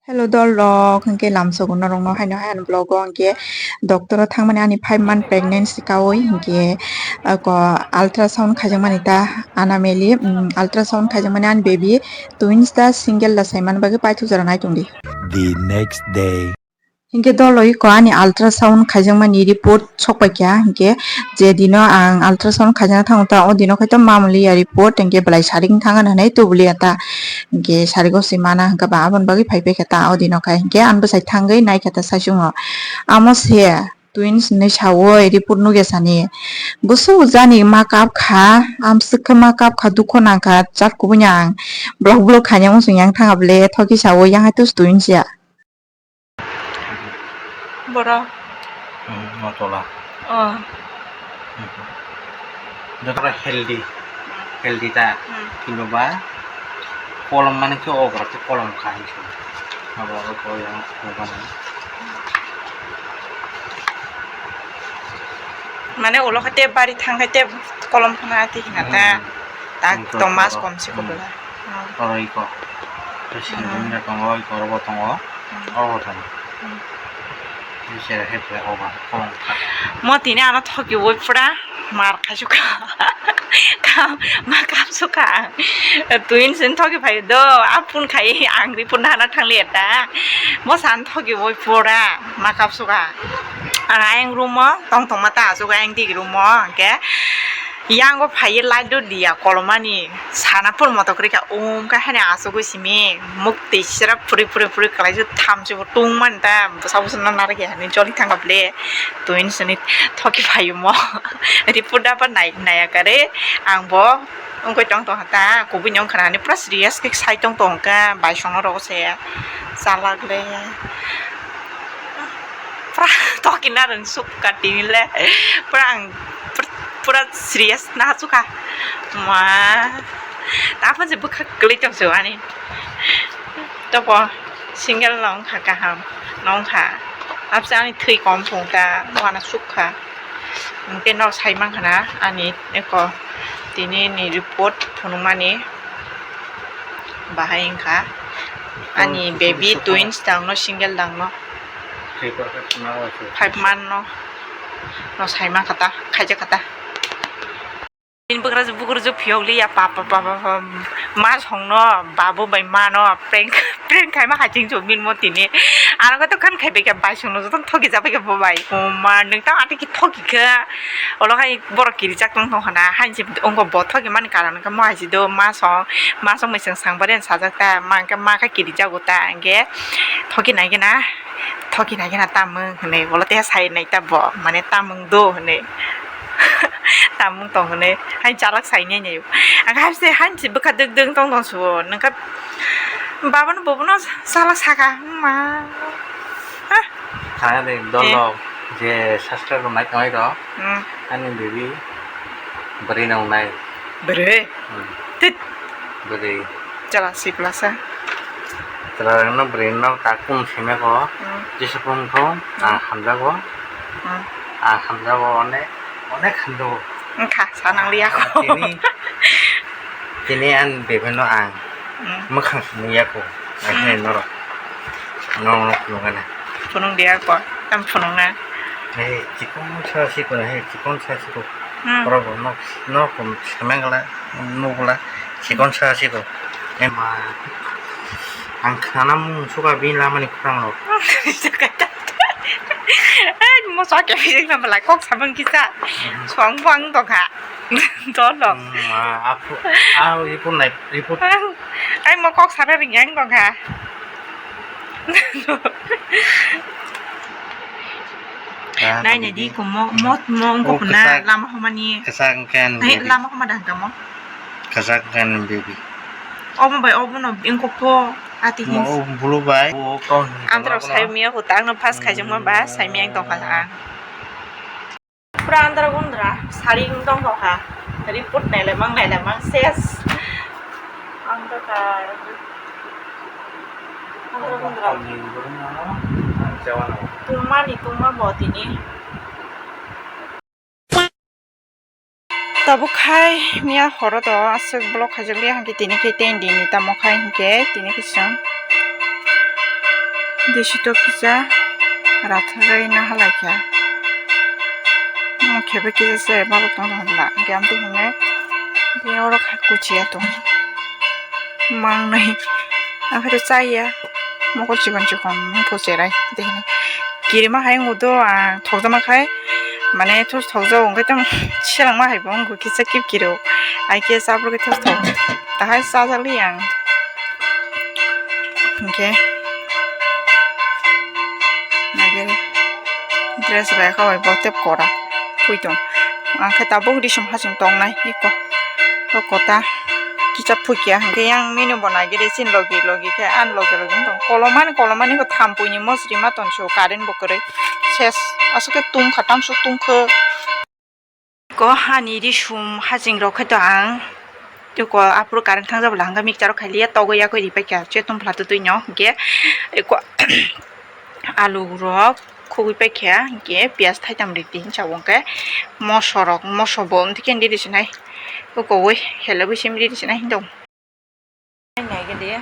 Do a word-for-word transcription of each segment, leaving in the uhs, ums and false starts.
Hello dol rok, hwnkhe lamsogo norokno haino hai ani vlog o hwnkhe doctor o thangmani ani five month pregnancy kaui hwnkhe, ah, ko ultrasound khaijakmani ta anameli, mm, ultrasound khaijakmani ani baby twins da single da saimani bagwi paithak jora naitongdi. The next day. Hwnkhe dol rok iko ani ultrasound khaijakmani report sokpaikha, hwnkhe je dino ang ultrasound khaijakna thango ta o dino khaito mamliya report, hwnkhe belai sarik thangna hinwi tubuliya ta. Hwnkhe sarigo se mana hwnkhe ba aboni bagwi phaipaikha ta o dino khai, hwnkhe ang bwsai thangwi naikha ta saichungo. Amo se twins hinwi saui report nukya sani. Bwswk jani ma kapkha, amswk khe ma kapkha, dukho nangkha, chat kubui ni ang blok blok khaina muchung yang thangya bwle, thoki saui yang hai twins ya. Borok. Hmm, no tola. Oh. Hmm. Joto healthy. Healthy ta. Hmm. Kintu ba kolom mani khe o borok khe kolom kha hinwi. Abo abo ko yang ko ba na. Mane ulo khe tei bari thang khe tei kolom khna ati hina ta. Hmm. Tak hmm, tong mas to. Kom se ko hmm. Bwla. Hmm. Oro iko. Tei sinding hmm. Tongo, iko rogo tongo. Hmm. Oro tongo. Hmm. Tei sero hepre oba kolom kha. Mo tini ano thoki woi pura mar khaisukha. Kam, ma kapsukha. Twins wng thoki phai do. Apun khai ang report nana thangli eta. Mo san thoki woi pura ma kapsukha. Ang ayang room o tong tong ma ta asuk ayang dik room o hwnkhe. Yango phaiye light do diya kolomani sana phul moto kwrwi kha um khe hani asugwi simi muk twi sra phuri phuri phuri kwlai se thamchi bo tung mani ta bwsa bwsa no narikhe hani joli thangkha bwle twins ni thoki phaiyung mo report da ba nai naiya kare ang bo wngwi tong tong kha ta kubui ni wngkha na hani pura serious khe sai tong tong kha bai songno rogo se chalak le. Pura toki narwng sukha tini le. Pura ang pur-, pura serious na sukha. Ma. Taphon se bwkha kwlwi tong se ani. Tobo single no wngkha kaham. No wngkha. Abse ani thwi kom phung ta. Wana sukha. Hwnkhe no sai mankha na ani eko tini ni report phunukmani bahai wngkha ani baby twins dangno single dangno five month no no sai mankha ta khaijak kha ta. Bini bugra bugra phiyok liya pa pa pa pa pa ma songno babu bai mano prank prank khaima haching chubin mo tini. Ano khe to khan khai bai khe bai songno joto thoki ja bai khe bo bai. O ma nwng tamo ati ki thoki kha. Olo khai borok kirijak tong tong khana hainse ongo bo thoki mani karon khe mo haisi do ma song ma song mai song sang bare sajak ta ma khe ma khe kirijago ta hwnkhe thoki nai gana. Thoki nai gana tamung hwnwi bolo te sai nai ta bo mane tamung do hwnwi. Tamung tong hwnwi hai chalak sai nai nai ang hai se hai se bwkha dwk dwk tong tong suo nang kha baba no bobo no chalak saka ma. Thangani dolo je subscribe rok nai tongwi rok ani baby bwrwi nong nai. Bwrwi. Hmm. Tit. Bwrwi. Chala siklasa. Chwla rokno bwrwi no tak kung seme ko. Hmm. Jesa kung kho, hmm. Ah, hamjago. Hmm. Ah, hamjago onek, onek hamjago. Wngkha, sanang liya ko. Ah, tini, tini an bebeno ang hmm. Mwkhang simi ya ko. Hmm. Norok. Norok nungana. Phunung liya ko. Tam phunung na. Hei, chikon sa siko, hei, chikon sa siko. Hmm. Oro bo nok, nok bo semeng la, nuk la, chikon sa siko. Ema, ang khana mung suka bin lama ni khurang lo. Ai, mo sa ke bi na malai kok sabang kisa. Hmm. Suang buang to kha. Dolo. Hmm, a, aku, a, ipun nai, ipun. Ai, mo kok sana ringyang to kha. Nai nai di ko mo mo mo ongko puna lama homani. Kesak kan baby. Lama homa dah kamu. Kesak kan baby. Omo bai omo no ongko po ati hin. Mo bulu bai. Antara sai miya hutang no pas khai jengma ba sai miya tong kha. Pura andra gundra sari wng tong kha. Report nailaimang nailaimang ses. Andra kha. Andra gundra. Tungmani tungma bo tini. Tabuk khai miya horo to aswk block khaijakliya hwnkhe tini khe ten din ni tamo khai hwnkhe tini khe chwng. Desitok kisa rathagwi naha laikha. Omo khe bo kisa se balok tong tong bwla. Hwnkhe amtwi hwnwi tei oro kha kuchiya tong. Mangnai. Ang khe to chaya. Mokol chikon chikon wngkha cherai. Tei hwnwi kirima hai wngkha do ang thokjakma khai. Mane thos thokjak hwnkhe tong selengma hai bo wngkha kisa kip kiro. Hai khe chaphuru khe thos thok. Tahai chajakli ang. Hwnkhe nagere dress bai kha bai bo tep kora pui tong. Ang khe tabuk risum haching tongnai eko. O kota kicha phukia hwnkhe yang mino bo nagere chin logi logi khe an logi logi wng tong. Kolomani kolomani khe thampui ni mosri ma tongso current bo kwrwi ses aswk khe tungkha tamsok tungkha. Ko hani risum haching rok khe to ang tei ko aphuru current thangjak bwla hwnkhe mixture o khailiya togwi yakwi ripaikha chetong phalto twino hwnkhe eko alu rok khugwi paikha hwnkhe piyaj thaitam riti hinwi sa o hwnkhe moso rok moso bo hwnkhe riri sinai kokowi helebwi simi riri sinai hinwi tong. Naigadi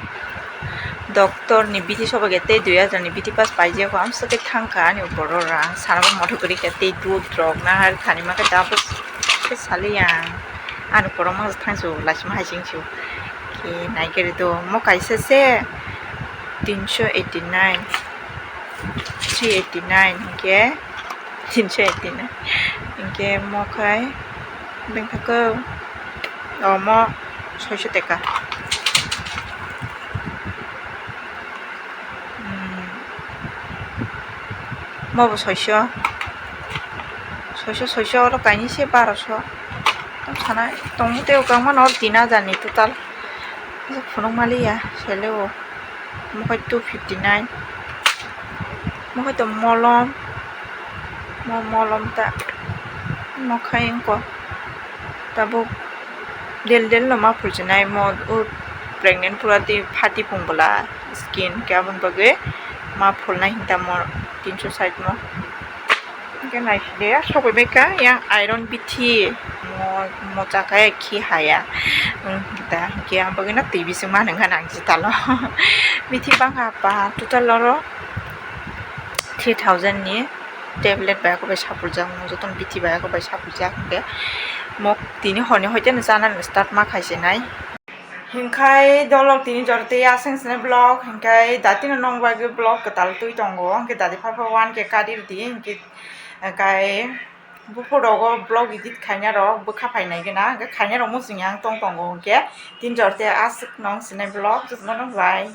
doctor ni bithi soba khe tei dui hajar ni bithi pass paijak o amsa khe thangkha ani borok rang sana bo mothok kwrwi khe tei dut rok nahar thani ma khe tabuk khe saliya ani borok ma thangsu laisima hai singsu khe naigadi do mo kaisa se tinso eighty nine three eighty nine hwnkhe. Tinso eighty nine hwnkhe mo khai bengkha khe omo soiso teka. Mo bo soiso soiso soiso oro kainwi se baroso tong sanai tongmo tei kwbangma no tin hajar ni total phunuk maliya sele o. Mo khe two fifty nine. Mo khe to molom. Mo molom ta. Mo khe wngkha tabuk del del no ma phulchinai mo o pregnant pura tei phati pung bwla skin khe aboni bagwi ma phulnai hinta mo tinso side mo. Hwnkhe naiside sokoi bai kha yang iron bithi mo mocha khe khi haya. Da hwnkhe ang bagwino twi bising mani wngkha nang jitalo bithi bangkha pa total oro three thousand ni tablet bai khe bai sapurjak mo jotono bithi bai khe bai sapurjak hwnkhe mo tini horni hoiteno chanani start ma khaisinai. Hinkhai dolok tini jora tei aswk sini vlog hinkhai datino nong bagwi vlog kwtal twi tongo hwnkhe dati phar phar one K kari rwdi hwnkhe kai buphur rogo vlog edit khaina rok bwkha phainai gana hwnkhe khaina rok muchung yang tong tongo hwnkhe tini jora tei aswk nong sinai vlog jotono bai.